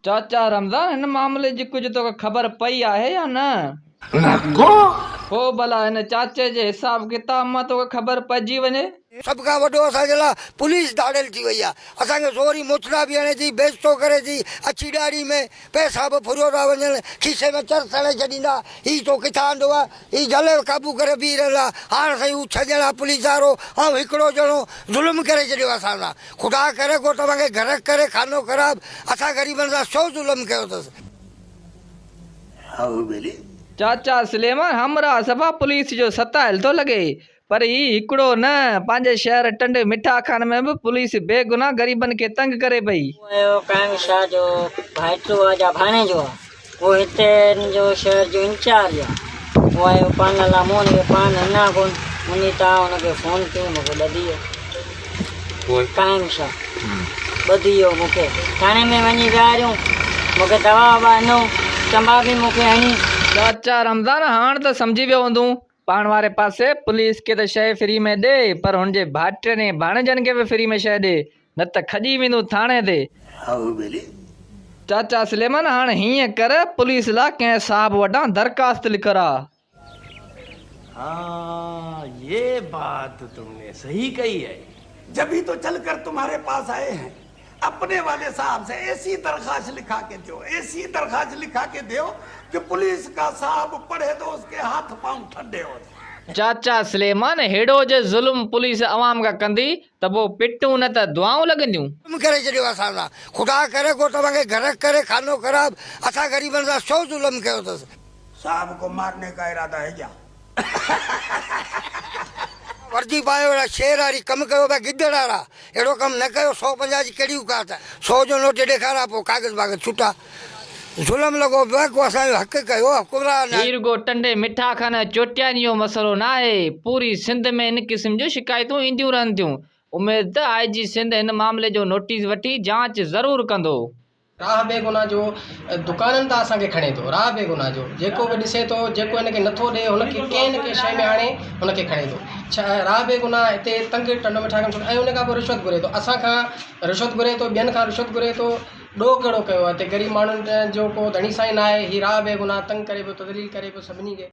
چاچا رمضان هن معاملي جي ڪجهه توکي خبر پئي آهي يا نه؟ نه ڪو. پوء ڀلا هن چاچي جي حساب ڪتاب مان توکي خبر پئجي وڃي. سڀ کان وڏو اسان جي لاء پوليس ڌاڙيل ٿي وئي آهي. اسان کي زوري موچڙا به هڻي ٿي، بيعزتو ڪري ٿي، اڇي ڏاڙهي ۾ پئسا به ڦريو ٿا وڃن، کيسي ۾ چرس هڻي ڇڏيندا، هي تو ڪٿان آندو آهي، هي جهلي قابو ڪري بيهي رهندا، هاڻ سائين هو ڇهه ڄڻا پوليس وارو آئون هڪڙو ڄڻو، ظلم ڪري ڇڏيو اسان سان، خدا ڪري ڪو توهان کي غرق ڪري خانو خراب، اسان غريبن سان ڇو ظلم ڪيو اٿس. چاچا سليمان همراهه صفا پوليس جو ستايل ٿو لڳي، پر هي هڪڙو نه، پنهنجي شهر ٽنڊي مٺا خان ۾ به پوليس بيگناهه غريبن کي تنگ ڪري پئي. اهو قائم شاهه جو ڀائٽو آ جا ڀاڻيجو آ اهو هتي جو شهر جو انچارج آ اهو آيو پان لا مون هن کي پان ڏنا ڪون انهي تان هن کي فون ڪيو مون کي ٻڌي ويو قائم شاهه ٻڌي ويو مون کي ٿاڻي ۾ وڃي ويهاريون مون کي دوا وبا ڏنو چنبا به مون کي هڻي. چاچا رمضان هاڻ ته سمجهي ويو هوندون پاڻ واري پاسي پوليس کي ته شيء فري ۾ ڏي پر هن جي ڀائٽين ۽ ڀاڻيجن کي به فري ۾ شيء ڏي نه ته کڄي ويندون ٿاڻي تي. چاچا سليمان هاڻ هيئن ڪر پوليس لا ڪنهن صاحب وٽان درخواست لکراء. ها يه بات تم ني صحيح ڪهي هي. جب هي تو چل ڪر تمهاري پاس آئي هين اپني والي صاحب سي ايسي درخواست لکا ڪي ديو ايسي درخواست لکا ڪي ديو ڪي پوليس ڪا صاحب پڙهي تو اس ڪي هاٿ پائون ٺنڊي هو جائين. چاچا سليمان ههڙو جي ظلم پوليس عوام کان ڪندي ته پوء پٽون نه ته دعائون لڳنديون. ظلم ڪري ڇڏيو اسان سان خدا ڪري ڪو توهان کي غرق ڪري خانو خراب اسان غريبن سان ڇو ظلم ڪيو اٿس. صاحب ڪو مارني ڪا اراده هي ڪيا. وردي پايو اهڙا شير واري ڪم ڪيو پيا گدڙ وارا اهڙو ڪم نه ڪيو سو پنجاهه جي ڪهڙي اوقات آهي سو جو نوٽ ڏيکارا پوء ڪاغذ باغذ ڇٽا ظلم لڳو پيو آهي ڪو اسان جو حق ڪيو حڪمران هي رڳو ٽنڊي مٺا خان ۽ چوٽياني جو مسئلو ناهي پوري سنڌ ۾ ان قسم جون شڪايتون اينديون رهن ٿيون اميد ته آء جي سنڌ هن معاملي جو نوٽيس وٺي جاچ ضرور ڪندو. راهه بيگناهه جو دڪانن تان اسان کي کڻي ٿو راهه بيگناهه جو جيڪو به ڏسي ٿو جيڪو هن کي نٿو ڏي هن کي ڪنهن نه ڪنهن شيء ۾ آڻي هن کي کڻي ٿو ڇا راهه بيگناهه هتي تنگ ٽنڊو مٺا کان ۽ ان کان پوء رشوت گهري ٿو اسان کان رشوت گهري ٿو ٻين کان رشوت گهري ٿو ڏوهه ڪهڙو ڪيو آهي هتي غريب ماڻهن جو ڪو ڌڻي سائين ناهي هي راهه بيگناهه تنگ ڪري پيو تذليل ڪري پيو سڀني کي.